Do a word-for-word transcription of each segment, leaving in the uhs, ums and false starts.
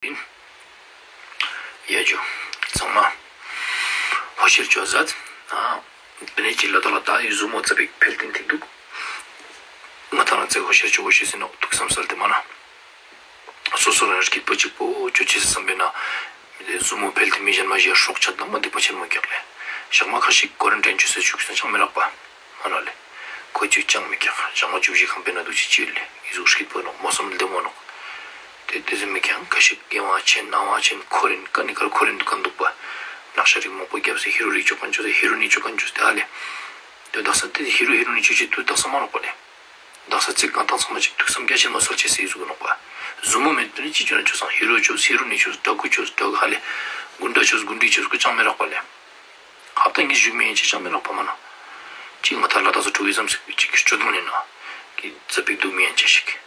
ཡིན། ཡ་ཇུ། ཚང་མ་ཧོ་ཤེར་ཅོ་ཟ། ཨ་དེ་ནས་ཅི་ལ་ད་ལ་ད་ཡི་ཟུ་མོ་ཙ་པིག་འཕེལ་ཏེ་འཐིག་འདུག་ང་ད་རང་ཚེ་ཧོ་ཤེར་ཅོ་དགོས་ཤེས་ཟེར་ནོག་ཐུགས་བསམ་སལ་ཏེ་མ་ན། སོ་སོ་རང་སྐྱིད་པོ་གཅིག་པོ་ཅོ་ཅེས་བསམ་པས་ན། ཟུ་མོ་འཕེལ་ཏེ་མི་གཞན་མ་ཞིག་སྲོག་ཆད་ན་མ་སྡིག་པ་ཆེན་མོ་རྒྱག་ལེ། ཞག་མ་ཁ་ཤིག་ཀོ་རན་ཊིན་ཅོ་སེ་བཅུག་སྟེ་ཅང་མི་རག་པ། མ་ན་ལེ། ཁོ་ཅིག་ཅང་མི་རྒྱག་ཞག་མ་བཅུ་བཞི་ཁང་པའི་ནང་འདུག་ཅི་ཅི་ལེ། ཡི་ཟུག་སྐྱིད་པོ་ནོག་མོ་སམ་ལྡེ་མོ་ནོག་དེ་དེ་ཟེར་མི་ཁྱང་ཁ་ཤིག་ཡ་བ་ཆེན་ན་བ་ཆེན་ཁོ་རིན་ཀ་ནི་ཀར་ཁོ་རིན་འདུག་ག་འདུག་པ། ནག་ཤ་རིགས་མང་པོ་རྒྱབ་སེ་ཧི་རོ་རིགས་ཅོ་ག་ཅོ་སེ་ཧི་རོ་ནི་ཅོ་ག་ཅོ་སེ་ཨ་ལེ། དེ་དག་ས་དེ་ཧི་རོ་ཧི་རོ་ནི་ཅོ་ཅི་དུས་དག་ས་མ་ནོག་པ་ལེ། དག་ས་ཚིག་གང་དང་ཚང་མ་ཅིག་ཐུགས་བསམ་རྒྱ་ཆེན་མོ་སལ་ཅེས་སི་ཟུག་ནོག་པ། ཟུ་མོ་མེད་དུ་ནི་ཅི་ཅོ་ན་ཅོ་སང་ཧི་རོ་ཅོས་ཧི་རོ་ནི་ཅོས་ཏྲ་གུ་ཅོས་ཏྲ་གུ་ཧ་ལེ། གུན་ཏྲ་ཅོས་གུན་ཏྲི་ཅོས་གུ་ཅང་མི་རག་པ་ལེ། ཧབ་ཏ་ཉིས་བཞུགས་མི་ཡན་ཆད་ཅང་མི་རག་པ་མ་ན། ཅི་ང་ད་ལ་དྭགས་སུ་ཕྲུ་གུ་ཙམ་ཞིག་ཅིག་ཅོ་དུང་ནི་ན། ཀི་ཙ་པིག་འདུག་མི་ཡན་ཆད་ཞིག་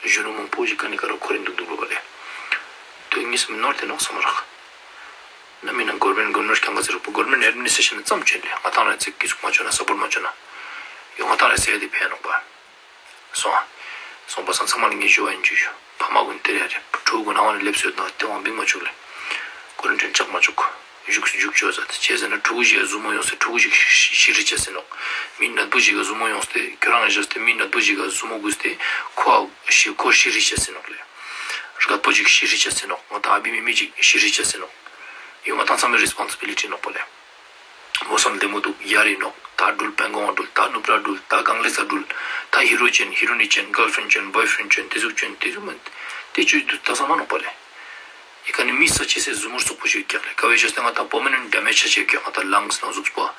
གཞོན་ནུ་མང་པོ་ཞིག་ཀ་ནི་ཀ་ར་ཁོ་རིན་འདུག་འདུག་ལོ་པ་ལེ། དོན་དངོས་སུ་མི་ནོར་ཏེ་ནོག་བསམ་རག་ན་མི་ན་གོར་མེན་གོར་མེན་རྐྱང་ག་ཟེར་རོག་པ་གོར་མེན་ཨེཌ་མི་ནིས་ཊྲེ་ཤན་ཙམ་ཅོས་ལེ། ང་ཏང་ར་ཚིག་ཀི་ཟུག་མ་ཅོ་ན་སབ་པོརྚ་མ་ཅོ་ན། ཡོ་ང་ཏང་ར་ཟེར་ཏེ་ཕན་ནོག་པ། སོང་། སོང་པ་སང་ཚང་མ་ལ་ངས་ཞུ་བ་ཡིན་ཅུ་ཞུ། ཕ་མ་གུན་ཏེ་རེ་རེ་ཕྲུ་གུ་ནང་ང་ནི་ལེབས་སོད་ན་ཏེ་བང་བིང་མ་ཅུག་ལེ། ཀོ་རན་ཊིན་ཅག་མ་ཅུག་ཞུགས་ཞུགས་ཅོ་ཟ་ཏེ་ཅི་ཟེར་ན་ཕྲུ་གུ་ཞིག་ག་ཟུ་མོ་ཡོངས་ཏེ་ཕྲུ་གུ་ཞིག་ཤི་རི་ཆ་ཟེར་ནོག་མི་ནད་པོ་ཞིག་ག་ཟུ་མོ་ཡོངས་ཏེ་ཁྱོ་རང་ཡ་ཞག་སྟེ་མི་ནད་པོ་ཞིག་ག་ཟུ་མོ་གུས་ཏེ་ཁོ་ཤི་ཁོ་ཤི་རི་ཆ་ཟེར་ནོག་ལེ། རྒད་པོ་ཞིག་ཤི་རི་ཆ་ཟེར་ནོག་ང་ཏང་ཨ་བི་མེ་མེ་ཞིག་ཤི་རི་ཆ་ཟེར་ནོག་ཡོ་ང་ཏང་ཚང་མའི་རེ་སི་པོན་སི་བི་ལི་ཊི་ནོག་པ་ལེ། མོ་སམ་ལྡེ་མོ་འདུག་ཡ་རེ་ནོག་ད་འགྲུལ་པན་གོང་འགྲུལ་ད་ནུབ་ར་འགྲུལ་ད་གང་ལེ་ས་འགྲུལ། ད་ཧི་རོ་ཅན་ཧི་རོ་ནི་ཅན་གརལ་ཕྲེན་ཌ་ཅན་བོའི་ཕྲེན་ཌ་ཅན་ཏེ་ཟུག་ཅན་ཏེ་ཟུག་མན། ཏེ་ཅོས་དུས་ད་ས་མ་ནོག་པ་ལེ། ཡི་ཀ་ནི་མི་ས་ཅེས་སི་ཟུ་མོ་རྩོག་པོ་ཞིག་རྒྱག་ལེ་ཀ་བའི་ཅོས་ཏེ་ང་ཏང་པར་མ་ནེན་ཊི་ཌེ་མེཇ་ཆ་ཅེས་རྒྱག་ང་ཏང་ལངས་ནང་ཟུགས་པོ།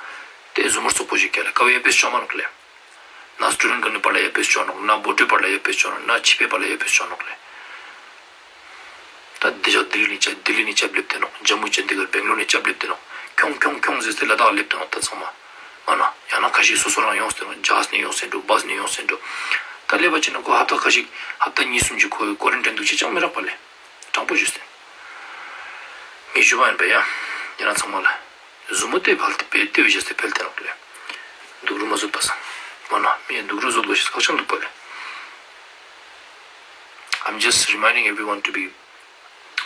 ཏེ་ཟུ་མོ་རྩོག་པོ་ཞིག་རྒྱག་ལེ་ཀ་བའི་ཡ་པེས་ཅོ་མ་ནོག་ལེ། ན་སི་ཊུ་ཌེན་ཊ་གུན་ནི་བར་ལ་ཡ་པེས་ཅོ་ནོག་ན་བོ་ཊའི་བར་ལ་ཡ་པེས་ཅོ་ནོག་ན་ཆི་པའི་བར་ལ་ཡ་པེས་ཅོ་ནོག་ལེ། ད་འདི་ཞག་ལྡི་ལི་ནི་ཅ་ལྡི་ལི་ནི་ཅབ་ལེབས་ཏེ་ནོག་ཇམ་མུ་ཅན་དི་གར་བེང་ལོར་ནི་ཅབ་ལེབས་ཏེ་ནོག་ཁྱོང་ཁྱོང་ཁྱོང་ཟེར་ཏེ་ལ་དྭགས་ལེབས་ཏེ་ནོག་ད་ཚང་མ། མ་ན་ཡང་ན་ཁ་ཤས་སོ་སོ་རང་ཡོངས་ཏེ་ནོག་ཇ་ཧཱ་ནི་ཡོངས་ཏེ་འགྲོ་བཱས་ནི་ཡོངས་ཏེ་འགྲོ། ད་ལེབ་པ་ཅིག་ན་ཁོ་ཧབ་ཏ་ཁ་ཤས་ཧབ་ཏ་གཉིས་གསུམ་ཅིག་ཁོ་ཀོ་རན་ཊིན་འདུག་ཅེས་ཅང་མི་རག་པ་ལེ། དྲང་པོ་ཞུས་ཏེ། ངས་ཞུ་བ་ཡིན་པ་ཡ། ཡིན་ན་ཚང་མ་ལ། ཟུ་མོ་ཏེ་ཕལ་ཏེ་བེ་ཏེ་བེ་ཞེས་ཏེ་ཕལ་ཏེ་རག་ལེ། སྡུག་རུ་མ་བཟོད་པ་སང་། མ་ན་མི་སྡུག་རུ་བཟོད་དགོས་ཤེས་ཁག་ཅན་འདུག་པ་ལེ། I'm just reminding everyone to be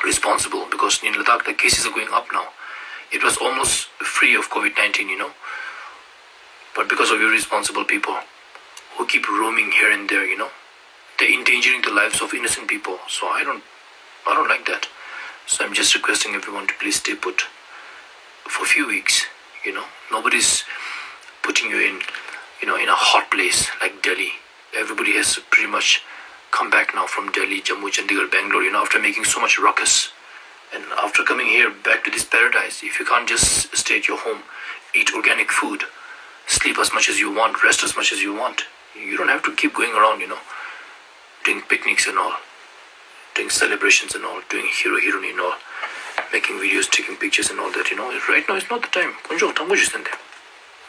responsible because in Ladakh the cases are going up now. It was almost free of COVID nineteen, you know. But because of irresponsible people who keep roaming here and there, you know, they're endangering the lives of innocent people. So I don't, I don't like that. So I'm just requesting everyone to please stay put for a few weeks. You know, nobody's putting you in, you know, in a hot place like Delhi. Everybody has pretty much come back now from Delhi, Jammu, Chandigarh, Bangalore, you know, after making so much ruckus. And after coming here back to this paradise, if you can't just stay at your home, eat organic food, sleep as much as you want, rest as much as you want, you don't have to keep going around, you know, doing picnics and all, doing celebrations and all, doing hero heroine and all, making videos, taking pictures and all that, you know. Right now is not the time. དཀོན་མཆོག་དྲང་པོ་ཞུས་ཏེ་འདི།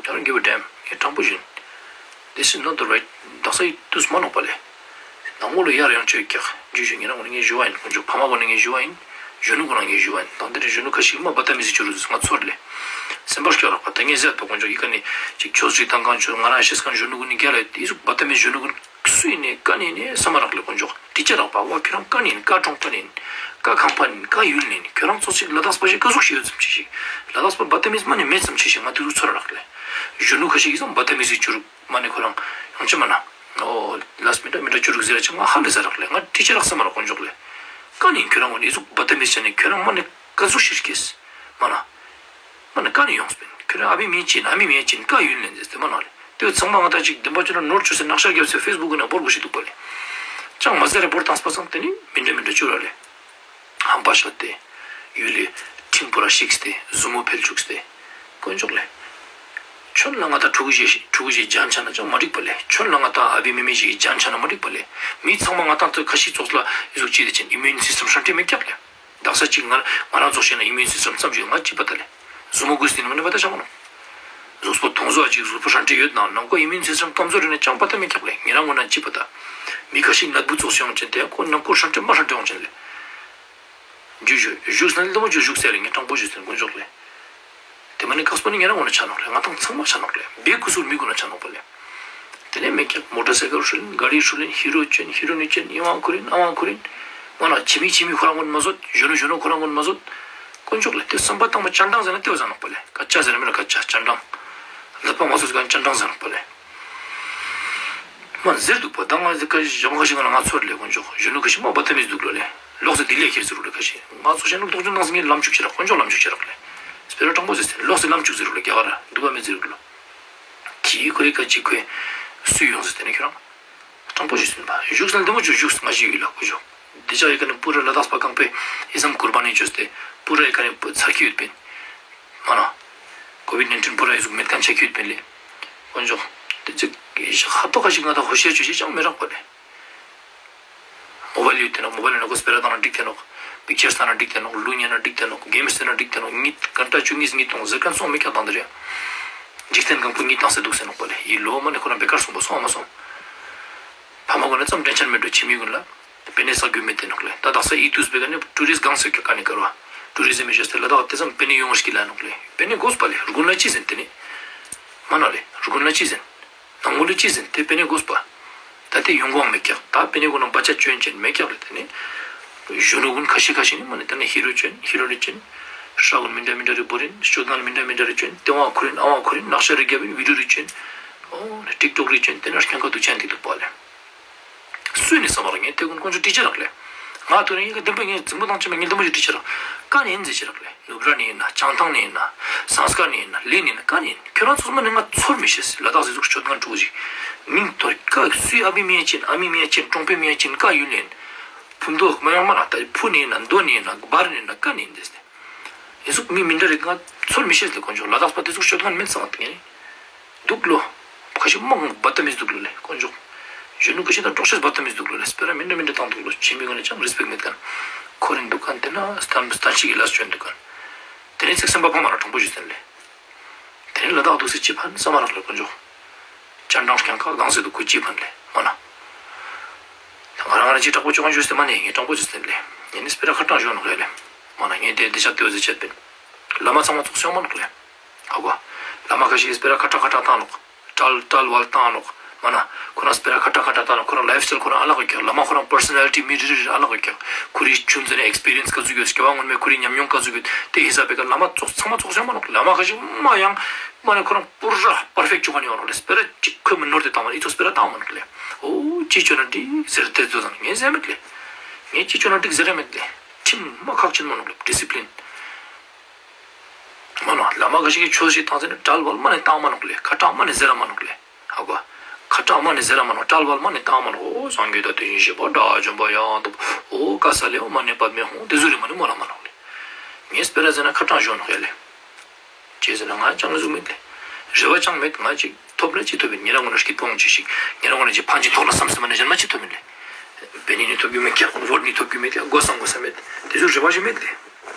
I don't give a damn. ངས་དྲང་པོ་ཞུ་ཡིན། This is not the right. དག་ས་ཡི་དུས་མ་ནོག་པ་ལེ། ནང་མོ་ལ་ཡར་ཡང་བཅོས་ཀྱག་ཇུ་ཞུ་ངེད་རང་ངོ་ནས་ངས་ཞུ་བ་ཡིན། དཀོན་མཆོག་ཕ་མ་ངོ་ནས་ངས་ཞུ་བ་ཡིན། གཞོན་ནུ་ཁོ་རང་ངས་ཞུ་བ་ཡིན། དང་དེ་རིང་གཞོན་ནུ་ཁ་ཤས་མ་བ་ཏ་མི་ཟིག་ཅོ་རུ་ང་ཚོར་ལེ། སེམས་པར་སྐྱོ་རག་པ་ད་ངས་ཟེར་པ་དཀོན་མཆོག་ཡི་ཀ་ནས་ཅིག་ཆོས་རིག་དང་གང་ཆོས་ང་རང་ཤེས་མཁན་གཞོན་ནུ་ཀུན་ནི་རྒྱ་ལ་ཡི་ཟུག་བ་ཏ་མི་གཞོན་ནུ་ཀུན་སུ་ཡིན་ནས་ཀ་ནས་ནས་བསམ་མ་རག་ལེ་དཀོན་མཆོག་དྲི་ཆ་རག་པ་བ་ཁྱོད་རང་ཀ་ནས་ནས་ཀ་གྲོང་ཁྲ་ནས་ཀ་ཁང་པ་ནས་ཀ་ཡུལ་ནས་ནས་ཁྱོད་རང་ཚོ་ཅིག་ལ་དྭགས་པ་ཞིག་ཀ་ཟུག་ཞིག་ཡོད་ཙམ་ཅིག་ཞིག་ལ་དྭགས་པ་བ་ཏ་མི་མ་ནས་མེད་ཙམ་ཅིག་ཞིག་ང་དེ་ཟུག་ཚོར་རག་ལེ། གཞོན་ནུ་ཁ་ཤས་ཀྱིས་བ་ཏ་མི་ཟིག་ཅོ་རུ་མ་ནས་ཁོ་རང་ཡང་ཅི་མ་ན། ཨོ། ལས་མི་འདྲ་མི་འདྲ་ཅོ་རུག་ཟེར་ཅང་ང་ཧ་ལས་ཟེར་རག་ལེ། ང་དྲི་ཆ་རག་ས་མ་རག་དཀོན་མཆོག་ལེ། ཀ་ནས་ཁྱོད་རང་ངོ་ནས་ཟུག་བ་ཏ་མི་ཟེར་ནས་ཁྱོད་རང་མ་ནས་ཀ་ཟུག་ཤིག་སྐྱེས། མ་ན། མ་ནས་ཀ་ནས་ཡོངས་པིན། ཁྱོད་རང་ཨ་བི་མི་ཅིན་ཨ་མི་མི་ཅིན་ཀ་ཡུལ་ལེན་ཟེར་ཏེ་མ་ན་ལེ། དེ་ཚང་མ་ང་ད་ཅིག་བདེན་པ་ཅོ་ན་ནོར་ཅོ་སེ་ནག་ཤར་རྒྱབ་སེ་ཕེས་བུག་གི་ནང་བོར་དགོས་ཤིག་འདུག་པ་ལེ། ཅང་མ་ཟེར་རེ་བོར་བཏང་པ་སང་དེ་ནི་མི་འདྲ་མི་འདྲ་ཅོ་ར་ལེ། ཧམ་པ་ཤོད་དེ། ཡུལ་ལི་ཁྲིམས་པོ་ར་བཤིགས་ཏེ་ཟུ་མོ་འཕེལ་བཅུག་སྟེ། དཀོན་མཆོག་ལེ། ཁྱོད་ལ་ང་ད་ཕྲུ་གུ་ཞིག་ཕྲུ་གུ་ཞིག་ཇན་ཆ་ན་ཅང་མ་འགྲིག་པ་ལེ། ཁྱོད་ལ་ང་ད་ཨ་བི་མི་མི་ཞིག་ཇན་ཆ་ན་མ་འགྲིག་པ་ལེ། མི་ཚང་མ་ང་ད་ཁ་ཤས་ཙོགས་ལ་ཨི་ཟུག་ཅི་དེ་ཅན་ཨི་མིའུན་སིས་ཊམ་ཧྲན་ཏེ་མེད་ཀྱག་ལེ། དག་ས་ཅིག་ང་ང་རང་ཙོགས་ཤིག་ན་ཨི་མིའུན་སིས་ཊམ་ཙམ་ཞིག་ང་ཅི་པ་ད་ལེ། ཟུ་མོ་གུས་ཏེ་ནི་མ་ནི་པ་ད་ཆ་མ་ནོ། གཟུགས་པོ་དུང་ཟོ་ཅིག་གཟུགས་པོ་ཧྲན་ཏེ་ཡོད་ནང་ནང་ཀོ་ཨི་མིའུན་སིས་ཊམ་གཏམ་བཟོ་རེ་ནས་ཅང་པ་ད་མེད་ཀྱག་ལེ། ཉེ་རང་ངོ་ན་ཅི་པ་ད། མི་ཁ་ཤས་ནད་འབུ་ཙོགས་ཤིག་ཡོང་ཅན་དེ་ཁོ་ནང་ཀོ་ཧྲན་ཏེ་མ་ཧྲན་ཏེ་ཡོང་ཅན་ལེ། ཇུ་ཞུ་ཞུགས་ན་ལྟ་མོ་ཇུ་ཞུགས་ཟེར་ངས་དྲང་པོ་ཞུས་ཟེར་དཀོན་མཆོག་ལེ། དེ་མ་ནི་ཁག་པོ་ནི་ཉེ་རང་ངོ་ན་ཆ་ནོག་ལེ། ང་དང་ཚང་མ་ཆ་ནོག་ལེ། བེ་ཀུ་སུར་མི་གུན་ན་ཆ་ནོག་པ་ལེ། དེ་ནས་མེད་ཀྱག་མོ་ཊར་སའི་ཀལ་ཧྲུལ་ལེན་ག་རི་ཧྲུལ་ལེན་ཧི་རོ་ཅན་ཧི་རོ་ནི་ཅན་ཨི་ཝང་ཁུ་རིན་ཨ་ཝང་ཁུ་རིན། ཁོ་ན་ཕྱི་མི་ཕྱི་མི་ཁོ་རང་ངོ་མ་བཟོད། གཞོན་ནུ་གཞོན་ནུ་ཁོ་རང་ངོ་མ་བཟོད། དཀོན་མཆོག་ལེ། དེ་བསམ་པ་བཏང་པ་སྤྱན་དྲངས་ཟེར་ན་དེ་བ་ཟེར་ནོག་པ་ལེ། སྐད་ཆ་ཟེར་ན་མི་ལ་སྐད་ཆ་སྤྱན་དྲངས། ལབ་པ་མ་བཟོད་ག་སྤྱན་དྲངས་ཟེར་ནོག་པ་ལེ། མ་ཟེར་འདུག་པ། ད་ང་ཟེར་ཁ་ཞིག་ཞང་ཁ་ཞིག་ང་ལ་ང་ཚོར་ལེ། དཀོན་མཆོག་གཞོན་ནུ་ཁ་ཞིག་མ་བ་ད་མི་འདུག་ལོ་ལེ། ལོག་སེ་དེ་ལས་ཁྱེར་ཟེར་རུ་ལེ། ཁ་ཞིག་ང་ཚོ་ཞན་ལུག་དོག་ཅུ་ནང་སེ་ངའི་ལམ་ཆུག་ཆེ་རག། དཀོན་མཆོག་ལམ་ཆུག་ཆེ་རག་ལེ། སྤེ་ར་དྲང་པོ་ཟེར་ཏེ་ལོག་སེ་ལམ་ཆུག་ཟེར་རུ་ལེ། རྒྱ་གར་འདུག་པ་མེད་ཟེར་རུ་ལོ། ཁྱི་ཁོའི་ཁ་ཅིག་ཁོའི་སུས་ཡོང་ཟེར་ཏེ་ནི་ཁྱོད་རང་། དྲང་པོ་ཞིག་ཟེར་ན་བཞུགས་ས་ལ་འདི་མོ་ཅིག་བཞུགས་ང་ཞིག་ཡོད་ལ་ཀུ་ཅོ། འདི་ཅག་ཡི་ཀ་ནི་པུ་ར་ལ་དྭགས་པ་རྐང་པའི་ཨི་ཙམ་ཀུར་བ་ནི་བཅོས་ཏེ་པུ་ར་ཡི་ཀ་ནི་ཚར་ཁྱི་ཡོད་པིན། མ་ན། ཀོ་ཝིད་ནའིན་ཊིན་པུ་ར་ཡི་ཟུག་མེད་ཁན་ཆ་ཁྱི་ཡོད་པིན་ལེ། དཀོན་མཆོག་དེ་ཅིག་ཧ་ཏོ་ཁ་ཞིག་ང་ད་ཧོ་ཤེར་ཅོ་ཅེས་ཅང་མི་རག་པ་ལེ། མོ་བལ་ཡོད་དེ་ནོག་མོ་བལ་ཡོད་ན་ཁོ་སྤེ་ར་བཏང་ན་འགྲིག་དེ་ནོག་པིག་ཅར་བཏང་ན་འགྲིག་དེ་ནོག་གླུ་ཉན་ན་འགྲིག་དེ་ནོག་གེམ་རྩེ་ན་འགྲིག་དེ་ནོག་ཉིས་གན་ཏ་ཆུ་ཉིས་ཉིས་སྟོང་ཟེར་ཁན་སོང་མེད་ཀྱང་བཏང་དེ་རེད། འཇིག་རྟེན་གང་པོ་ཉིས་བཏང་སེ་འདུག་ཟེར་ནོག་པ་ལེ། ཡི་ལོ་མ་ནི་ཁོ་རང་བེ་ཀར་སོང་པོ་སོང་མ་སོང་། ཕ་མ་གུན་ན་ཙམ་ཏེན་ཤན་མེད་འགྲོ། ཕྱི་མི་གུན་ལ་པེ་ནེ་ས་རྒྱུ་མེད་དེ་ནོག་ལེ། ད་དག་ས་ཨི་ཏུས་བེ་ག་ནི་ཊུ་རིསྚ་གང་སེ་ཀྱག་ཀ་ནི་ཀར་བ། ཊུ་རི་ཛིམ་མི་ཞོས་ཏེ་ལ་དྭགས་དེ་ཙམ་པེ་ནེ་ཡོང་ངར་ཤིག་ལ་ནོག་ལེ། པེ་ནེ་གོས་པ་ལེ། རུ་གུན་ལ་ཅི་ཟེར་ཏེ་ནི། མ་ན་ལེ། རུ་གུན་ལ་ཅི་ཟེར། ནང་མོ་ལ་ཅི་ཟེར་ཏེ་པེ་ནེ་གོས་པ། ད་དེ་ཡོང་གོང་མེད་ཀྱག་ད་པེ་ནེ་གུན་ན་བ་ཅ་ཅོན་ཅན་མེད་ཀྱག་ལེ། དེ་ནི་གཞོན་ནུ་གུན་ཁ་ཤས་ཁ་ཤས་ནི་མ་ནི་ད་ནི་ཧི་རོ་ཅོན་ཧི་རོ་ནི་ཅོན། ཧྲ་གུན་མི་འདྲ་མི་འདྲ་རེ་བོར་ཨིན། སྤྱོད་ཁང་མི་འདྲ་མི་འདྲ་རེ་ཅོན། དེ་བ་ཁུར་ཨིན་ཨ་བ་ཁུར་ཨིན། ནག་ཤ་རེ་རྒྱབ་ཨིན། བི་ཌིའོ་རེ་ཅོན། ཨོ་ནི་ཊིག་ཊོག་རེ་ཅོན། དེ་ན་རྐྱང་ཁ་དུ་ཅན་དེ་འདུག་པ་ལེ། སུ་ནི་བསམ་པ་རང་ངས་དེ་གུན་དཀོན་མཆོག་ཊིཆར་རག་ལེ། ང་ཐོ་རེ་ངས་ཀ་དེམ་པོ་ངས་རྫིང་བུ་དང་ཆེན་མོ་ངས་དེམ་པོ་ཞིག་ཊིཆར་རག་ཀ་ནས་ཡིན་ཟེར་ཅི་རག་ལེ། ནུབ་ར་ནས་ཡིན་ན་བྱང་ཐང་ནས་ཡིན་ན་སངས་ཀ་ནས་ཡིན་ན་ལི་ནས་ཡིན་ན་ཀ་ནས་ཡིན། ཁྱོད་རང་ཚོ་མ་ནི་ང་ཚོར་མི་ཤེས། ལ་དྭགས་སི་ཟུག་སྤྱོད་ཁང་དཀྲུག་ཅིག་མིང་ཐོ་ཀ་སུའི་ཨ་བི་མི་ཡ་ཅན་ཨ་མི་མི་ཡ་ཅན་གྲོང་པའི་མི་ཡ་ཅན་ཀ་ཡུལ་ནས་ཡིན། ཕུ་མདོ་མ་ཡང་མ་ན་ད་ཕུ་ནས་ཡིན་ན་མདོ་ནས་ཡིན་ན་བར་ནས་ཡིན་ན་ཀ་ནས་ཡིན་ཟེར་ཏེ། ཨི་ཟུག་མི་མི་འདྲ་རིགས་ང་ཚོར་མི་ཤེས་ལེ། དཀོན་མཆོག་ལ་དྭགས་པ་དེ་ཟུག་སྤྱོད་ཁང་མེད་ཙང་དེ་ངས་འདུག་ལོ། ཁ་ཤས་མང་བ་ད་མི་འདུག་ལོ་ལེ། དཀོན་མཆོག་གཞོན་ནུ་ཁ་ཤས་དང་འགྲོགས་ཤེས་བ་ད་མི་འདུག་ལོ་ལེ། སྤེ་ར་མི་འདྲ་མི་འདྲ་བཏང་འདུག་ལོ། ཕྱི་མི་གུན་ནི་ཅང་རེས་པེག་མེད་ཁན། ཁོ་རེ་འདུག་ཁན་དེ་ན་སྟན་སྟན་ཞིག་གི་ལས་ཅོན་འདུག་ཁན། དེ་ནས་ཚིག་སེམས་པ་ཕམ་མ་ར་དྲང་པོ་ཞིག་ཟེར་ལེ། དེ་ནས་ལ་དྭགས་འདུག་སེ་ཅི་ཕན་བསམ་མ་རག་ལེ་དཀོན་མཆོག་སྤྱན་དྲངས་ཀྱང་ཁ་གང་ཟེར་འདུག་ཁོ་ཅི་ཕན་ལེ་མ་ན། ང་རང་ང་རང་ཅི་དྲག་པོ་ཅོ་ག་ཞུས་ཏེ་མ་ནས་ངས་དྲང་པོ་ཅི་ཟེར་ལེ། ངས་ནི་སྤེ་ར་ཁ་དྲང་ཞོན་ནོག་ལེ། མ་ན་ངས་དེ་དེ་ཆ་དེ་བོ་ཟེར་ཆད་པིན། བླ་མ་ཚང་མ་ཙོགས་སེ་ཡོང་མ་ནོག་ལེ། ཧ་གོ། བླ་མ་ཁ་ཤས་སྤེ་ར་ཁ་དྲང་ཁ་དྲང་བཏང་ནོག་གྲལ་གྲལ་བ་ལ་བཏང་ནོག་མ་ན། ཁོ་རང་སྤེ་ར་ཁ་དྲང་ཁ་དྲང་བཏང་ནོག་ཁོ་རང་ལའིཕ་སི་ཊའིལ་ཁོ་རང་ཨ་ལག་གི་ཀྱག་བླ་མ་ཁོ་རང་པར་སོ་ན་ལི་ཊི་མི་རེ་རེ་རེ་ཨ་ལག་གི་ཀྱག་ཁོ་རི་ཆུན་ཟེར་ན་ཨེགས་པི་རི་ཡན་སི་ག་ཟུག་ཡོད། སྐྱེ་བ་སྔོན་མའི་ཁོ་རི་ཉམས་མྱོང་ག་ཟུག་ཡོད། དེ་ཧི་སབ་བེ་ཀ་བླ་མ་ཙོགས་ཚང་མ་ཙོགས་སེ་ཡོང་མ་ནོག་བླ་མ་ཁ་ཤས་མ་ཡང་མ་ནི་ཁོ་རང་པུ་ར་པར་ཕེཀྚ་ཅོ་ག་ནི་ཡོང་ནོག་ལེ། སྤེ་ར་ཅིག་ཁོས་མི་ནོར་ཏེ་བཏང་མ་ནི་ཨི་ཙོགས་སྤེ་ར་བཏང་མ་ནོག་ལེ། འོ་ཅི་ཅོ་ན་འགྲིག་ཟེར་ཏེ་ཙོགས་ངས་ཟེར་མེད་ལེ། ངས་ཅི་ཅོ་ན་འགྲིག་ཟེར་ར་མེད་ལེ། ཁྲིམས་མ་ཁག་ཅན་མ་ནོག་ལེ། ཌི་སི་པི་ལིན། མ་ནོག་བླ་མ་ག་ཞིག་གི་ཆོས་ཤིག་བཏང་ཟེར་ན་གྲལ་བ་ལ་མ་ནི་བཏང་མ་ནོག་ལེ། ཁ་དྲང་མ་ནི་ཟེར་ར་མ་ནོག་ལེ། ཧ་གོ། ཁ་དྲང་མ་ནི་ཟེར་ར་མ་ནོག་གྲལ་བ་ལ་མ་ནི་བཏང་མ་ནོག་འོ་སངས་རྒྱས་དང་དེ་བཞིན་གཤེགས་པ་དགྲ་བཅོམ་པ་ཡང་དག་པོ་འོ་ཀ་ས་ལེ་འོ་མ་ནི་པདྨེ་ཧཱུྃ་དེ་ཟུག་རེ་མ་ནི་མོལ་ལ་མ་ནོག་ལེ། ངས་སྤེ་ར་ཟེར་ན་ཁ་དྲང་ཞོན་ནོག་ཡ་ལེ། ཅི་ཟེར་ན་ང་ཅང་ཟུག་མེད་ལེ། རེ་བ་ཅང་མེད། ང་ཅིག་ཐོབ་ན་ཅི་ཐོབ་ཡིན། ཉེ་རང་ངོ་ན་སྐྱིད་པོ་ཡོང་ཅི་ཞིག་ཉེ་རང་ངོ་ན་ཅིག་ཕན་ཅིག་ཐོགས་ན་བསམ་སེ་མ་ནེ་གཞན་མ་ཅི་ཐོབ་ཡིན་ལེ། པེ་ནི་ནི་ཐོབ་རྒྱུ་མེད་ཀྱག་ཝོཊ་ནི་ཐོབ་རྒྱུ་མེད་ཀྱག་དགོས་སམ་དགོས་ས་མེད། དེ་ཟུག་རེ་བ་ཞིག་མེད་ལེ།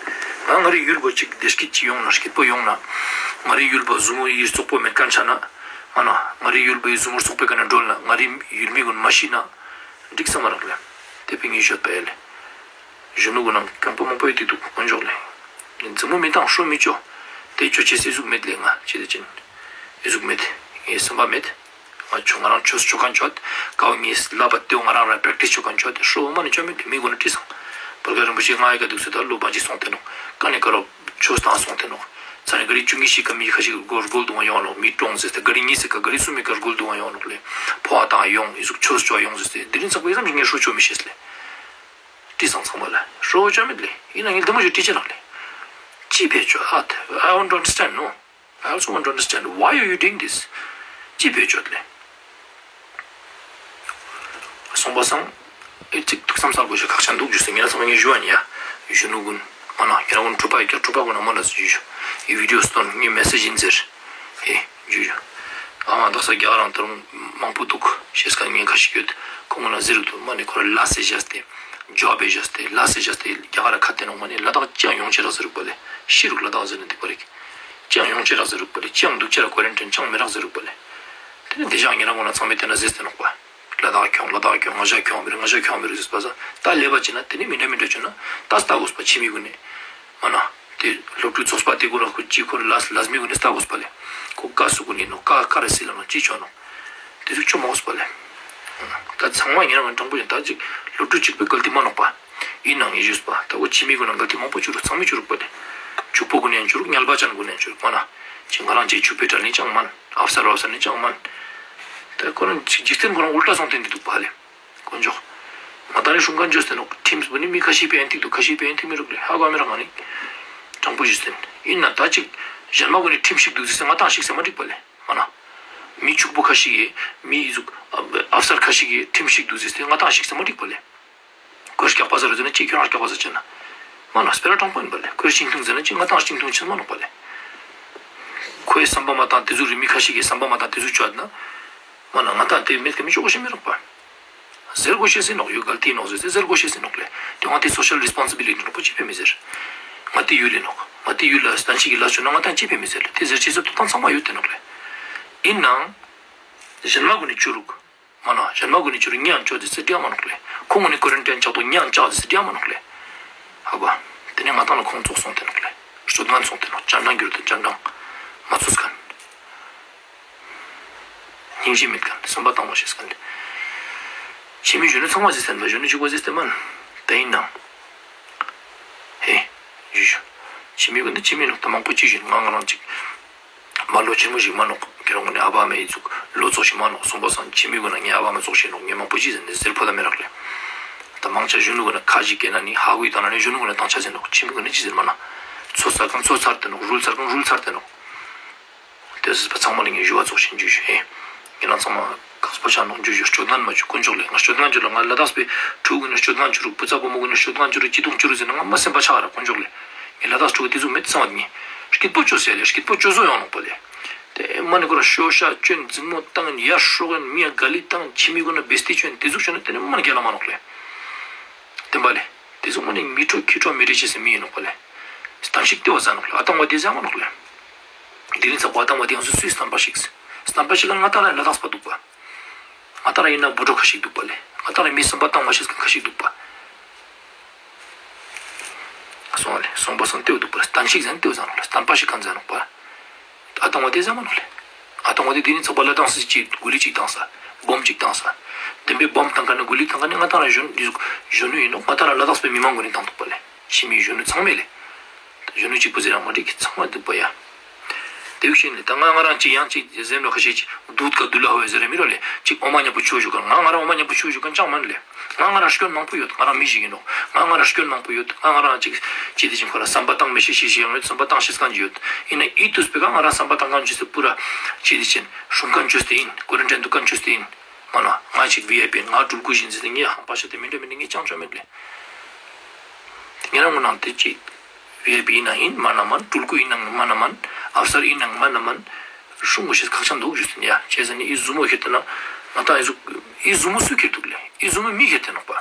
ང་ང་རི་ཡུལ་པོ་ཅིག་བདེ་སྐྱིད་ཅིག་ཡོང་ན་སྐྱིད་པོ་ཡོང་ན། ང་རི་ཡུལ་པོ་ཟུར་མོ་ཡི་བཙོག་པོ་མེད་ཁན་ཆ་ན། མ་ན་ང་རི་ཡུལ་པོ་ཡི་ཟུར་མོ་བཙོག་པོའི་ཀ་ནེ་འགྲོལ་ན། ང་རི་ཡུལ་མི་གུན་མ་ཤི་ན། འགྲིག་སམ་མ་རག་ལེ། དེ་ཕི་ངས་ཤོད་པ་ཡ་ལེ། གཞོན་ནུ་གུན་ནང་རྐྱང་པོ་མང་པོ་ཡོད་དེ་འདུག་དཀོན་མཆོག་ལེ། འཛིང་མོ་མི་བཏང་ཧྲོ་མི་ཅོ། དེ་ཅོ་ཅེས་སི་ཨི་ཟུག་མེད་ལེ། ང་ཅི་དེ་ཅན། ཨི་ཟུག་མེད། ངའི་སེམས་པ་མེད། ང་ཆོ་ང་རང་ཆོས་ཅོ་ཁན་ཅོ། ཀའོ་ངས་ལབ་པ་དེའོ་ང་རང་ར་པྲེག་ཊིས་ཅོ་ཁན་ཅོ། དེ་ཧྲོ་མ་ནི་ཅོ་མེད་དེ་མི་གུན་ནི་དྲིས་སང་། བོད་ག་རིན་པོ་ཆེ་ང་ཡི་ག་འདུག་སེ་ད་ལོ་བ་ཅིག་སོང་སྟེ་ནོག་ཀ་ནེ་ཀ་རོ་ཆོས་བཏང་སོང་སྟེ་ནོག་ཚ་ནེ་ག་རི་ཆུང་ངི་ཞིག་ག་མི་ཁ་ཤས་སྒོར་སྒོར་དུང་ཡོང་ནོག་མི་གྲོངས་ཟེར་ཏེ་ག་རི་ཉིས་སི་ཀ་ག་རི་སུམ་མི་ཀ་སྒོར་དུང་ཡོང་ནོག་ལེ། ཕོ་བ་བཏང་ཡོང་ཨི་ཟུག་ཆོས་ཅོ་ཡོང་ཟེར་ཏེ་དེ་རིང་ཚག་པའི་ཙམ་ཞིག་ངས་ཧྲོ་ཅོ་མི་ཤེས་ལེ། དྲིས་སང་ཚང་མ་ལ་ཧྲོ་ཅོ་མེད་ལེ། ཡིན་ན་ངས་དེ་མོ་ཞིག་དྲིས་ཅེ་རག་ལེ། ཅི་ཕི་ཅོ་ཨ། I want to understand, no? I also want to understand why are you doing this? ཅི་ཕི་ཅོ་ལེ། སོང་པ་སང་། ཨེ་ཅིག་ཐུགས་བསམ་སལ་དགོས་ཤེས་ཁག་ཅན་འདུག་ཞུས་སེ་ངས་ཚང་མ་ངས་ཞུ་བ་ཡིན་ཡ། གཞོན་ནུ་གུན། མ་ན་ཁྱེད་རང་གུན་གྲུབ་པ་ཡོད་ཀྱག་གྲུབ་པ་གུན་ན་མ་ན་ཞུ་ཞུ། ཨི་བི་ཌིའོ་སྟོན་ངའི་མེ་སེཇ་ཡིན་ཟེར། ཨེ། ཞུ་ཞུ། ཨ་མ་དག་ས་རྒྱ་གར་རང་ཏོ་རུང་མང་པོ་འདུག་ཤེས་ཁན་ངས་ཁ་ཤས་ཡོད། ཁོང་གུན་ན་ཟེར་འདུག་མ་ནི་ཁོ་ར་ལས་སེ་བཞག་སྟེ། ཇོབ་བེ་བཞག་སྟེ་ལས་སེ་བཞག་སྟེ་རྒྱ་གར་ར་ཁ་བསྟན་ནོག་མ་ནི་ལ་དྭགས་ཅང་ཡོང་ཅེས་རག་ཟེར་རུག་པ་ལེ། ཤི་རུག་ལ་དྭགས་ཟེར་ན་འདུག་པ་རེད། ཅང་ཡོང་ཅེས་རག་ཟེར་རུག་པ་ལེ། ཅང་འདུག་ཅེས་རག་ཀོ་རན་ཊིན་ཅང་མི་རག་ཟེར་རུག་པ་ལེ། དེ་ནི་དེ་ཞག་ཉེ་རང་གུན་ན་ཚང་མས་དེ་ན་ཟེར་ཏེ་ནོག་པ། ལ་དྭགས་ཁྱོང་ལ་དྭགས་ཁྱོང་ང་ཞ་ཁྱོང་མི་རུག་ང་ཞ་ཁྱོང་མི་རུག་ཟེར་པ་ས་ད་ལེ་བ་ཅི་ན་དེ་ནི་མི་འདྲ་མི་འདྲ་ཅོ་ན་ད་ལྟ་དགོས་པ་ཕྱི་མི་གུན་ནི། མ་ན། དེ་སློབ་ཕྲུག་ཚོགས་པ་དེ་གུན་ར་ཁོ་ཅི་ཁོ་ལ་ལས་མི་གུན་ནི་ལྟ་དགོས་པ་ལེ། ཁོ་ཀ་སུ་གུན་ནི་ནོག་ཀ་ཀ་ར་སི་ལ་ནོག་ཅི་ཅོ་ནོག་དེ་ཚོ་ཅོ་མ་དགོས་པ་ལེ། ད་ཚང་མ་ཉེ་རང་གུན་དྲང་པོ་ཡིན། ད་ཅིག་སློབ་ཕྲུག་གཅིག་པོའི་གལ་ཏེ་མ་ནོག་པ། ཡིན་ནའང་ངས་ཞུས་པ་ད་འོ་ཕྱི་མི་གུན་ན་གལ་ཏེ་མང་པོ་བཅུག་རུག་ཚང་མས་བཅུག་རུག་པ་ལེ། ཕྱུག་པོ་གུན་ཡང་བཅུག་རུག་ཉལ་པ་ཅན་གུན་ཡང་བཅུག་རུག་མ་ན། ཅི་ང་རང་ཅི་ཕྱུག་པོའི་གྲལ་ནེ་ཅང་མན། ཨབ་སར་ཨབ་སར་ནེ་ཅང་མན། ད་ཁོ་རང་ཅིག་འཇིག་རྟེན་ཁོ་རང་ཨུལ་ཊ་སོང་སྟེ་འདུག་པ་ལེ། དཀོན་མཆོག་ང་ད་ནི་སྲུང་མཁན་བཅོས་ཏེ་ནོག་ཁྲིམས་པོ་ནི་མི་ཁ་ཤས་པའི་ཨན་ཐིག་འདུག་ཁ་ཤས་པའི་ཨན་ཐིག་མི་རུག་ལེ། ཧ་གོ་མི་རག་ང་ནི། དྲང་པོ་ཞུས་ཏེ་ཡིན་ན་ད་ཅིག་གཞན་མ་གུན་ནི་ཁྲིམས་ཤིག་འདུག་ཟེར་ཏེ་ང་ཏང་ཞིག་ཟེར་མ་འགྲིག་པ་ལེ། མ་ན། མི་ཕྱུག་པོ་ཁ་ཤས་ཀྱི་མི་ཨི་ཟུག་ཨབ་སར་ཁ་ཤས་ཀྱི་ཁྲིམས་ཤིག་འདུག་ཟེར་ཏེ་ང་ཏང་ཞིག་ཟེར་མ་འགྲིག་པ་ལེ། ཁོས་སྐྱག་པ་ཟ་རུ་ཟེར་ན་ཅི་ཁྱོད་རང་སྐྱག་པ་ཟ་ཆེན་ན། མ་ན་སྤེ་ར་དྲང་པོ་ཡིན་པ་ལེ། ཁོས་ཤིང་ཐུང་ཟེར་ན་ཅི་ང་ཏང་ཤིང་ཐུང་ཆེན་མ་ནོག་པ་ལེ། ཁོའི་བསམ་པ་མ་བཏང་དེ་ཟུག་རེ་མི་ཁ་ཤས་ཀྱི་བསམ་པ་མ་བཏང་དེ་ཟུག་བཅོས་ན། མ་ན་ང་ཏང་དེ་མེད་ཀ་མི་ཆོག་གོ་ཤེས་མི་རག་པ། ཟེར་གོ་ཤེས་སི་ནོག་ཡུལ་གལ་ཏེ་ནོག་ཟེར་ཟེར་གོ་ཤེས་སི་ནོག་ལེ། དེ་ང་ཏི་སོ་ཤལ་རི་སྤོན་སི་བི་ལི་ཊི་ནོག་པོ་ཅི་ཕེ་མི་ཟེར། ང་ཏི་ཡུལ་ལི་ནོག་ང་ཏི་ཡུལ་ལ་སྟན་ཞིག་གི་ལ་ཆུ་ན་ང་ཏང་ཅི་ཕེ་མི་ཟེར་ལེ། དེ་ཟེར་ཅེས་སི་ཐོབ་ཐང་ཚང་མ་ཡོད་དེ་ནོག་ལེ། ཡིན་ནའང་། གཞན་མ་གུན་ནི་བཅུག་རུག་མ་ན་གཞན་མ་གུན་ནི་བཅུག་རུག་ཉན་ཅོ་དེ་སི་འདྲ་མ་ནོག་ལེ། ཁོང་གུན་ནི་ཀོ་རན་ཊིན་ཆག་ཏོ་ཉན་ཅག་དེ་སི་འདྲ་མ་ནོག་ལེ། ཧ་གོ། དེ་ནས་ང་ཏང་ལ་ཁོང་ཙོགས་སོང་དེ་ནོག་ལེ། སྤྱོད་ངན་སོང་དེ་ནོག་སྤྱན་དྲངས་གྱུར་ཏེ་སྤྱན་དྲངས་མ་ཚུགས་མཁན། སྙིང་རྗེ་མེད་མཁན་བསམ་པ་བཏང་མ་ཤེས་མཁན། ཕྱི་མི་གཞོན་ནུ་ཚང་མ་ཟེར་ཏེ་ཡིན་པ་གཞོན་ནུ་གཅིག་པོ་ཟེར་ཏེ་མན། ད་ཡིན་ནའང་། ཧེ། ཞུ་ཞུ། ཕྱི་མི་གུན་ནི་ཕྱི་མི་ནོག་ད་མང་པོ་ཅིག་ཞུ་ང་ང་རང་ཅིག་མ་ལོ་ཆེན་མོ་ཞིག་མ་ནོག་ཁྱེད་རང་གུན་ནི་ཨ་བ་མ་ཨི་ཙུག་ལོ་ཙོགས་ཤིག་མ་ནོག་སོང་པ་སང་ཕྱི་མི་གུན་ན་ངའི་ཨ་བ་མ་ཙོགས་ཤིག་ནོག་ངས་མང་པོ་ཅིག་ཟེར་ནས་ཟེར་ཕོད་ད་མི་རག་ལེ། ད་མང་ཆེ་གཞོན་ནུ་གུན་ན་ཁ་ཅིག་སྐྱེ་ན་ནི་ཧ་གོ་ཡི་ད་ན་ནི་གཞོན་ནུ་གུན་ན་དང་ཆ་ཟེར་ནོག་ཕྱི་མི་གུན་ནི་ཅི་ཟེར་མ་ན། ཚོ་ཚར་གང་ཚོ་ཚར་ཏེ་ནོག་རུལ་ཚར་གང་རུལ་ཚར་ཏེ་ནོག་དེ་ཟེར་པ་ཚང་མ་ལ་ངས་ཞུ་བ་ཙོགས་ཤིག་འཇུ་ཞུ་ཧེ། ངེད་རང་ཚང་མ་ཁག་པོ་ཆ་ནོག་འཇུ་ཞུ་སྤྱོད་ངན་མ་བཅུག་དཀོན་མཆོག་ལེ། ང་སྤྱོད་ངན་བཅུག་ལ་ང་ལ་དྭགས་པའི་ཕྲུ་གུ་གུན་ནི་སྤྱོད་ངན་བཅུག་རུག་བུ་ཚ་བུ་མོ་གུན་ནི་སྤྱོད་ངན་བཅུག་རུག་སྐྱིད་སྡུག་བཅུག་རུག་ཟེར་ན་ང་མ་སེམས་པ་ཆག་ར་དཀོན་མཆོག་ལེ། ངས་ལ་དྭགས་ཕྲུ་གུ་དེ་ཟུག་མེད་ཚང་བ་ངས་སྐྱིད་པོ་བཅོས་ཟེར་ལེ་སྐྱིད་པོ་བཅོས་བཟོ་ཡོང་ནོག་པ་ལེ། དེ་མ་ནི་ཁོ་ར་ཤོ་ཤ་བཅོན་འཛིང་མོ་བཏང་ཡར་སྲོག་ཡན་མི་ཡ་ག་ལི་བཏང་ཕྱི་མི་གུན་ན་བེ་སྟི་བཅོན་དེ་ཟུག་བཅོས་ན་དེ་ནི་མ་ནི་རྒྱལ་ལ་མ་ནོག་ལེ། བདེན་པ་ལེ། དེ་ཚོ་མ་ནི་མི་ཁྲོ་ཁྱི་ཁྲོ་མི་རེ་ཅེས་སི་མི་ཡིན་ནོག་པ་ལེ། སྟན་ཞིག་ལྟེ་བ་ཟ་ནོག་ལེ། ཨ་ཏང་བ་དེ་ཟ་མ་ནོག་ལེ། དེ་རིང་ཚག་པ་ཨ་ཏང་བ་དེ་ཡང་སུ་སུའི་སྟན་པ་ཞིག་སྟན་པ་ཞིག་ང་ཏང་ལ་ལ་དྭགས་པ་འདུག་པ། ང་ཏང་ལ་ཡིན་ན་བུ་ཕྲུག་ཁ་ཤིག་འདུག་པ་ལེ། ང་ཏང་ལ་མི་སེམས་པ་ཏང་མ་ཤེས་མཁན་ཁ་ཤིག་འདུག་པ། སོང་བ་ལེ། སོང་པ་སང་ལྟེ་བ་འདུག་པ་སྟན་ཞིག་ཟན་ལྟེ་བ་ཟ་ནོག་ལེ། སྟན་པ་ཞིག་གང་ཟ་ནོག་པ། ཨ་ཏང་བ་དེ་ཟ་མ་ནོག་ལེ། ཨ་ཏང་བ་དེ་དེ་རིང་ཚག་པ་ལ་དྭགས་སི་ཅིག་གུ་ལི་ཅིག་བཏང་ས། བོམ་ཅིག་བཏང་ས། དེ་བོམ་བཏང་མཁན་ནི་གུ་ལི་བཏང་མཁན་ནི་ང་ཏང་ལ་གཞོན་འདི་ཟུག་གཞོན་ནུ་ཡིན་ནོག་ང་ཏང་ལ་ལ་དྭགས་པའི་མི་མང་གུན་ནི་བཏང་འདུག་པ་ལེ། ཕྱི་མི་གཞོན་ནུ་ཚང་མས་ལེ། གཞོན་ནུ་གཅིག་པོ་ཟེར་ཡང་མ་འགྲིག་གི་ཚང་མ་འདུག་པ་ཡ། དེ་བཞིན་ནི་ད་ང་ང་རང་ཅིག་ཡང་ཅིག་ཟེར་ནོག་ཁ་ཤས་ཅིག་དུད་ཀ་དུད་ལ་ཧོ་ཡ་ཟེར་ར་མི་རོ་ལེ། ཅིག་འོ་མ་མཉམ་པོ་ཆུ་བཞུ་མཁན་ང་ང་རང་འོ་མ་མཉམ་པོ་ཆུ་བཞུ་མཁན་ཅང་མན་ལེ། ང་ང་རང་སྐྱོན་མང་པོ་ཡོད། ང་རང་མི་ཞིག་ཡིན་ནོག་ང་ང་རང་སྐྱོན་མང་པོ་ཡོད། ང་ང་རང་ཅིག་ཅི་དེ་ཅིག་ཁོ་ར་བསམ་པ་བཏང་མི་ཤེས་ཤེས་ཤེས་ཡང་ཡོད། བསམ་པ་བཏང་ཤེས་མཁན་ཅིག་ཡོད། ཡིན་ན་ཨི་དུས་པེ་ཀ་ང་རང་བསམ་པ་བཏང་མཁན་ཅིག་སི་པུ་ར་ཅི་དེ་ཅིག་སྲུང་མཁན་ཅོས་ཏེ་ཡིན། ཀོ་རན་ཊིན་འདུག་མཁན་ཅོས་ཏེ་ཡིན། མ་ན་ང་ཅིག་ཝི་ཨའི་པི་ང་སྤྲུལ་སྐུ་ཞིག་ཡིན་ཟེར་ཏེ་ངས་ཧམ་པ་བཤད་དེ་མི་འདྲ་མི་འདྲ་ངས་ཅང་ཅོ་མེད་ལེ། ངེད་རང་ངོ་ནང་དེ་ཅིག་ཝི་ཨའི་པི་ཡིན་ན་ཡིན་མ་ན་མན། སྤྲུལ་སྐུ་ཡིན་ན་མ་ན་མན། ཨབ་སར་ཡིན་ན་མ་ན་མན། སྲུང་དགོས་ཤེས་ཁག་ཅན་འདུག་ཞུས་ཏེ་ཡ། བྱས་ཙང་ནི་ཨི་ཟུར་མོ་ཁྱེར་ཏེ་ན་ང་ཏང་ཨི་ཟུར་ཨི་ཟུར་མོ་སུ་ཁྱེར་འདུག་ལེ། ཨི་ཟུར་མོ་མི་ཁྱེར་ཏེ་ནོག་པ།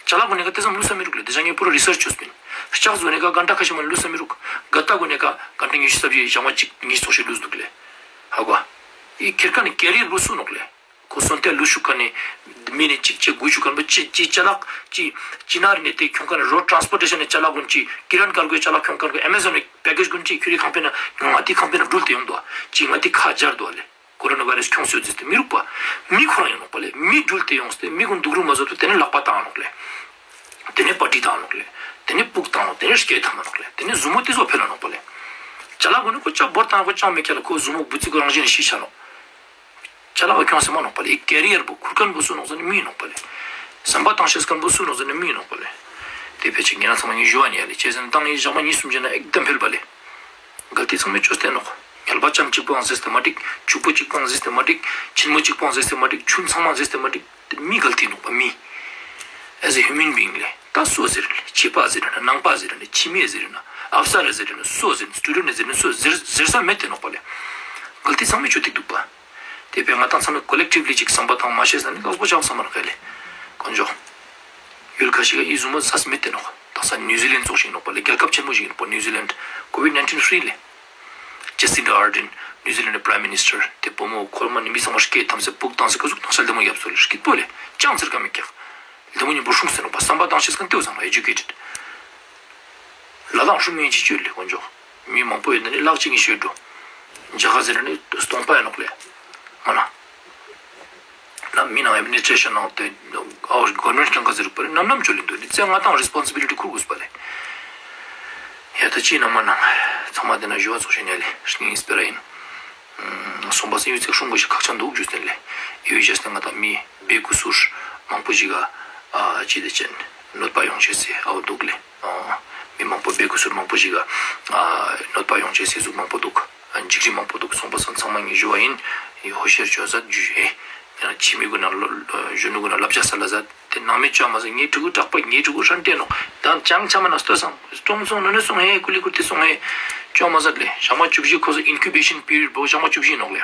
ཅ་ལག་གུན་ནི་ཀ་དེ་ཙམ་ལུས་ས་མི་རུག་ལེ། དེ་ཅང་ངས་པུ་ར་རི་སར་ཆི་བཅོས་པིན། ལྕགས་གུན་ནི་ཀ་གན་ཊ་ཁ་ཤས་མ་ལུས་ས་མི་རུག་ག་ཏ་གུན་ནི་ཀ་གན་ཊ་ཉི་ཤུ་རྩ་བཞི་ཞག་མ་གཅིག་གཉིས་ཙོགས་ཤིག་ལུས་འདུག་ལེ། ཧ་གོ། ཨི་ཁྱེར་མཁན་ནི་ཀེ་རི་ཡར་བོ་སུ་ནོག་ལེ། ཁོ་སོན་ཏེ་ལུས་ཤུགས་ཀ་ནི་མི་ནི་གཅིག་ཅེ་དགུ་ཤུགས་ཀ་ནི་ཅི་ཅི་ཅ་ལག་ཅི་ཅི་ནར་ནི་དེ་ཁྱོང་མཁན་རོཌ་ཊྲན་སི་པོར་ཊེ་ཤན་ནི་ཅ་ལག་གུན་ཅི་ཀི་རན་ཀར་གོའི་ཅ་ལག་ཁྱོང་མཁན་གོ་ཨེ་མ་ཟོན་ནི་པེ་ཀེཇ་གུན་ཅི་ཁྱུ་རི་ཁང་པའི་ནང་ང་ཏི་ཁང་པའི་ནང་འགྲུལ་ཏེ་ཡོང་དོ། ཅི་ང་ཏི་ཁ་སྦྱར་དོ་ལེ། ཀོ་རོ་ན་བྷའི་རས་ཁྱོང་སོ་ཟེར་ཏེ་མི་རུག་པ། མི་ཁོ་རང་ཡིན་ནོག་པ་ལེ། མི་འགྲུལ་ཏེ་ཡོངས་ཏེ་མི་གུན་དུག་རུ་མ་བཟོ་ཏེ་དེ་ནི་ལག་པ་བཏང་ནོག་ལེ། དེ་ནི་པ་ཏི་བཏང་ནོག་ལེ། དེ་ནི་སྤུག་བཏང་ནོག་དེ་ནི་སྐེ་བཏང་ནོག་ལེ། དེ་ནི་ཟུར་མོ་དེ་ཚོ་ཕེ་ལ་ནོག་པ་ལེ། ཅ་ལག་གུན་ནི་ཁོ་ཅག་བོར་བཏང་ཁོ་ཅང་མེད་ཁྱེར་ལ་ཁོ་ཟུར་མོ་བུ་ཙི་ཁོ་རང་བཞིན་ཤི་ཆ་ནོག་ཅ་ལག་པ་ཁྱོང་སེ་མ་ནོག་པ་ལེ། ཀེ་རི་ཡར་བོ་ཁུར་མཁན་བོ་སུ་ནོག་ཟེར་ན་མི་ནོག་པ་ལེ། བསམ་པ་བཏང་ཤེས་མཁན་བོ་སུ་ནོག་ཟེར་ན་མི་ནོག་པ་ལེ། དེ་ཕལ་ཆེར་ངེད་རང་ཚང་མ་ངས་ཞུ་བ་ནི་ཡ་ལེ། བྱས་ཙང་ཏང་ངི་ཞག་མ་གཉིས་གསུམ་བྱས་ན་ཨེག་དམ་འཕེལ་བ་ལེ། གལ་ཏེ་ཚང་མས་བཅོས་ཏེ་ནོག་ངལ་བ་ཅན་གཅིག་པོའང་ཟེར་ཏེ་མ་འགྲིག་ཕྱུག་པོ་གཅིག་པོའང་ཟེར་ཏེ་མ་འགྲིག་ཆེན་མོ་གཅིག་པོའང་ཟེར་ཏེ་མ་འགྲིག་ཆུན་ཚང་མ་ཟེར་ཏེ་མ་འགྲིག་དེ་མི་གལ་ཏེ་ནོག་པ་མི། As a human being ལེ། ད་སུ་ཟེར་ལེ། བྱིས་པ་ཟེར་ན་ནང་པ་ཟེར་ན་ཕྱི་མི་ཟེར་ན་ཨབ་སར་ཟེར་ན་སུ་ཟེར་ན་སི་ཊུ་ཌེན་ཊ་ཟེར་ན་སུ་ཟེར་ཟེར་ས་མེད་དེ་ནོག་པ་ལེ། གལ་ཏེ་ཚང་མས་བཅོས་ཏེ་འདུག་པ། དེ་བས་ང་ཏང་ཚང་མས་ཀོ་ལེག་ཊིབ་ལི་ཅིག་བསམ་པ་བཏང་མ་ཤེས་ན་ནི་ཁག་པོ་ཆགས་ས་མ་རེད་ལེ། དཀོན་མཆོག་ཡུལ་ཁ་ཤས་ཀ་ཨི་ཟུར་མོ་ཟ་ས་མེད་དེ་ནོག་ད་ས་ནིའུ་ཛི་ལེན་ཙོགས་ཤིག་ནོག་པ་ལེ། རྒྱལ་ཁབ་ཆེན་མོ་ཞིག་ཡིན་པ་ནིའུ་ཛི་ལེན། ཀོ་ཝིཌ་ནའིན་ཊིན་ཧྲི་ལེ། ཇེ་སིན་ཌ་ཨར་ཌེན་ནིའུ་ཛི་ལེན་པ་རའིམ་མི་ནིས་ཊར་དེ་བུ་མོ་ཁོ་མ་ནི་མི་ཚང་མ་སྐེ་བསྡམས་སེ་སྤུག་བཏང་སེ་ཀ་ཟུག་བཏང་ས་ལྡེ་མོ་ཡབ་སོ་ལེ། སྐྱིད་པོ་ལེ། ཅང་ཚེར་ཀ་མི་ཀྱག་ལྡེ་མོ་ཉིན་པོ་སྲུང་སེ་ནོག་པ། བསམ་པ་བཏང་ཤེས་མཁན་དེའུ་ཚང་ལ་ཨེ་ཇུ་ཀེ་ཊེཌ། ལ་དྭགས་སྲུང་མཁན་ཅི་ཅོ་ལེ་དཀོན་མཆོག་མི་མང་པོ་ཡོད་ན་ནི་ལག་གཅིག་གིས་ཤོད་འགྲོ། རྒྱ་གར་ཟེར་ན་ནི་སྟོང་པ་ཡིན་ནོག་ལེ། མ་ན། ན་མི་ནང་ཨེཌ་མི་ནིས་ཊྲེ་ཤན་ནང་ཏེ་ཨའོ་གོ་ཝར་མེནཊ་ཀྱང་ཀ་ཟེར་པ་རེ་ནམ་ནམ་ཅོ་ལེན་དུག་ནི་ཙེ་ང་ཏང་རེས་པོན་སི་བི་ལི་ཊི་ཁུར་གོས་པ་རེ། ཡ་ད་ཅི་ནང་མ་ནང་ཚང་མ་ཏེ་ན་ཞུ་བ་ཚོགས་ཤིག་ནེ་ལེ་ཤིང་སྤེ་ར་ཨིན། སོང་པ་སེ་ཡུ་ཙེ་སྲུང་གོས་ཤིག་ཁག་ཅན་དུག་ཇུ་སྟན་ལེ། ཡུ་ཇ་སྟན་ང་ཏང་མི་བེ་ཀུ་སུར་མང་པོ་ཞིག་ག་ཨ་ཅི་ཏེ་ཅན་གནོད་པ་ཡོང་ཅེས་སེ་ཨའོ་དུག་ལེ། མི་མང་པོ་བེ་ཀུ་སུར་མང་པོ་ཞིག་ག་གནོད་པ་ཡོང་ཅེས་སེ་ཟུག་མང་པོ་དུག་འཇིགས་རི་མང་པོ་དུག་སོང་པ་སང་ཚང་མ་ངེ་ཞུ་བ་ཨིན། ཧོ་ཤེར་ཅོ་ཟ་ཇུ་ཞུ་ཨེ། ཕྱི་མི་གུན་ན་གཞོན་ནུ་གུན་ན་བསླབ་བྱ་སལ་ལ་ཟ་ཏེ་ནང་མི་ཅོ་མ་ཟ་ངའི་ཕྲུ་གུ་དྲག་པ་ངའི་ཕྲུ་གུ་ཧྲན་ཏེ་ནོག་ད་ཅང་ཆ་མ་ན་ལྟོས་སང་སྟོང་སོང་ནོ་ནི་སོང་ཧེ་ཀུ་ལི་ཀུར་ཏི་སོང་ཧེ་ཅོ་མ་ཟ་ལེ། ཞག་མ་བཅུ་བཞི་ཁོ་ཟ་ཨིན་ཀུ་བེ་ཤན་པི་རི་ཡོཌ་པོ་ཞག་མ་བཅུ་བཞི་ནོག་ལེ།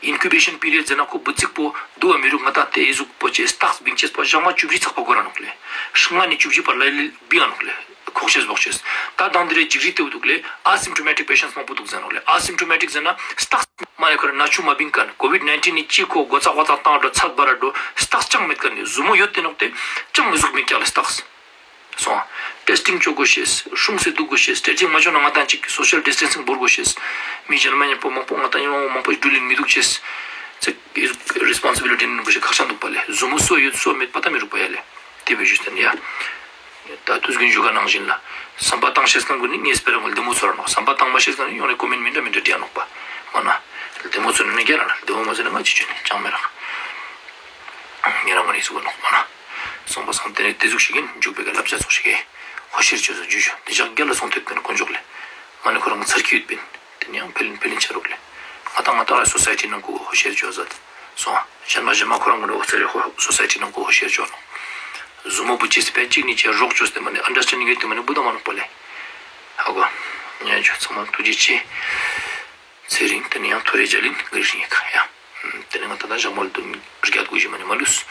ཨིན་ཀུ་བེ་ཤན་པི་རི་ཡོཌ་ཟེར་ན་ཁོ་བུ་ཙིག་པོ་དུ་བ་མི་རུག་ང་ཏང་ཏེ་ཨེ་ཟུག་པོ་ཅེས་རྟགས་བིང་ཅེས་པོ་ཞག་མ་བཅུ་བཞི་ཚག་པ་གོ་ར་ནོག་ལེ། ལྔ་ནེ་བཅུ་བཞི་བར་ལ་ལེ་བིང་ང་ནོག་ལེ། ཁོག་ཤེས་བོག་ཤེས། ད་དང་དེ་རེ་འཇིགས་རི་ཏེ་བོ་དུག་ལེ། ཨ་སིམ་ཊོ་མེ་ཊིག་པེ་ཤན་མང་པོ་དུག་ཟེར་ནོག་ལེ། ཨ་སིམ་ཊོ་མེ་ཊིག་ཟེར་ན་རྟགས་མ་ནེ་ཁོ་ར་ན་ཆུང་མ་བིང་ཁན་ཀོ་ཝིཌ་ནའིན་ཊིན་ནི་ཅི་ཁོ་གོ་ཚག་གོ་ཚག་ཏང་འགྲོ་ཚད་བར་འགྲོ་རྟགས་ཅང་མེད་ཁན་ནི་ཟུར་མོ་ཡོད་ཏེ་ནོག་ཏེ་ཅང་མི་ཟུག་མི་ཀྱག་ལེ་རྟགས། སོང་། ཊེས་ཊིང་ཅོ་གོས་ཤེས། སྲུང་སེ་དུག་གོས་ཤེས། ཊེས་ཊིང་མ་ཅོ་ན་ང་ཏང་ཅིག་སོ་ཤལ་ཌིས་ཊེན་སིང་བོར་གོས་ཤེས། མི་ཞན་མ་ཉམ་པོ་མང་པོ་ང་ཏང་ཡོང་མང་པོ་འགྲུལ་ལིན་མི་དུག་ཅེས། ཚེ་རེས་པོན་སི་བི་ལི་ཊི་ནི་གོས་ཤེས་ཁག་ཅན་དུག་པ་ལེ། ཟུར་མོ་སོ་ཡོད་སོ་མེད་པ་ཏ་མི་རུག་པ་ཡ་ལེ། ཏེ་བོ་ཞུས་ཏེ་ནི་ཡ། ད་དུས་རྒྱུན་ཞུ་ཁན་ནང་བཞིན་ལ། སམ་པ་ཏང་ཤེས་ཁན་གུན་ནི་ངའེ་སྤེ་ར་ངོ་ལྡེ་མོ་ཚོར་ར་ནོག་སམ་པ་ཏང་མ་ཤེས་ཁན་ནི་ཡོང་ནེ་ཀོ་མེན་མི་འདྲ་མི་འདྲ་བྲི་ཡ་ནོག་པ། མ་ན། ལྡེ་མོ་ཚོར་ནི་ནི་རྒྱལ་ལ་ལྡེ་མོ་མ་ཟེར་ན་ང་ཅི་ཅོ་ནི་ཅང་མེད་རག་ཉེ་རང་ངོ་ནི་ཟུག་ནོག་མ་ན། སོང་པ་སང་ཏེ་ནེ་ཏེ་ཟུག་ཤིག་ཨིན་འཇུག་པའི་ཀ་ལབ་བྱ་ཚོགས་ཤིག་ཨིན། ཧོ་ཤེར་ཅོ་ཟ་ཇུ་ཞུ་ཏེ་ཞག་རྒྱལ་ལ་སོང་ཐེབས་པིན་དཀོན་མཆོག་ལེ། མ་ནི་ཁོ་རང་ཚར་ཁྱི་ཡོད་པིན། ཏེ་ནི་ཡང་ཕེ་ལིན་ཕེ་ལིན་ཆ་རུག་ལེ། ང་ཏང་ང་ཏང་ར་སོ་སའི་ཊི་ནང་གོ་ཧོ་ཤེར་ཅོ་ཟ་སོང་། ཞན་མ་ཞན་མ་ཁོ་རང་གུན་ནི་འོ་ཚེ་རེ་ཧོ་སོ་སའི་ཊི་ནང་གོ་ཧོ་ཤེར་ཅོ་ནོག་ཟུར་མོ་བུ་ཅེས་སི་ཕན་ཅིག་ནི་ཅེ་རོགས་ཅོས་ཏེ་མ་ནི་ཨན་ཌར་སི་ཊེན་ཌིང་ཡོད་ཏེ་མ་ནི་བུ་དང་མ་ནོག་པ་ལེ། ཧ་གོ། ཉན་ཆོ་ཚང་མ་ཐུགས་རྗེ་ཆེ། ཚེ་རིང་ཏེ་ནི་ཡང་ཐོ་རེ་ཇ་ལིན་གི་རིང་ཡིན་ཁ་ཡ། ཏེ་ནི་ང་ཏང་ད་ཞག་མོལ་དུ་རྒྱ་དགོས་ཞིག་མ་ནི་མ་ལུས།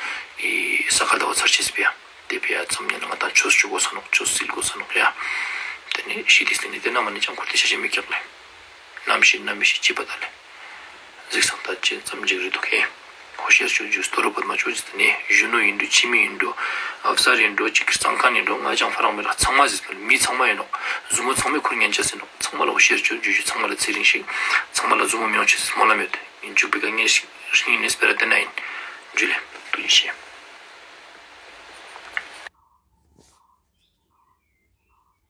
ཨི་ས་ཁ་ད་བ་ཚར་ཆེས་པ་ཡ། ཏེ་པེ་ཡ་ཙམ་ཉན་ང་ཏང་ཆོས་ཅོ་གོས་ས་ནོག་ཆོས་སིལ་གོས་ས་ནོག་ཡ། ཏེ་ནི་ཤི་ཏེ་སྟེ་ནི་ཏེ་ན་མ་ནི་ཅང་ཁུར་ཏེ་ཤ་ཤེ་མི་ཀྱག་ལེ། ནམ་ཤི་ནམ་མི་ཤི་ཅི་པ་ད་ལེ། གཟིགས་སང་ད་ཅི་ཙམ་ཅིག་རེ་དུག་ཧེ། ཧོ་ཤེར་ཅོ་ཇུ་སྟོ་རུ་པད་མ་ཅོ་ཇུ་ཏེ་ནི་གཞོན་ནུ་ཨིན་འགྲོ་ཕྱི་མི་ཨིན་འགྲོ་ཨབ་སར་ཨིན་འགྲོ་ཅིག་གཙང་ཁང་ཨིན་འགྲོ་ང་ཅང་ཕ་རང་མི་རག་ཚང་མ་ཟེར་པ་མི་ཚང་མ་ཨིན་ནོག་ཟུར་མོ་ཚང་མས་ཁུར་ཉན་ཆ་ཟེར་ནོག་ཚང་མ་ལ་ཧོ་ཤེར་ཅོ་ཇུ་ཞུ་ཚང་མ་ལ་ཚེ་རིང་ཤིག་ཚང་མ་ལ་ཟུར་མོ་མི་ཡོང་ཆ་ཟེར་སྨོན་ལམ་ཡོད་ཏེ་ཨིན་འཇུག་པའི་ཀ་ངས་ཤིག་ཤིག་ནི་སྤེ་ར་ཏེ་ན་ཨིན། ཇུ་ལེ། ཐུགས་རྗེ་ཆེ།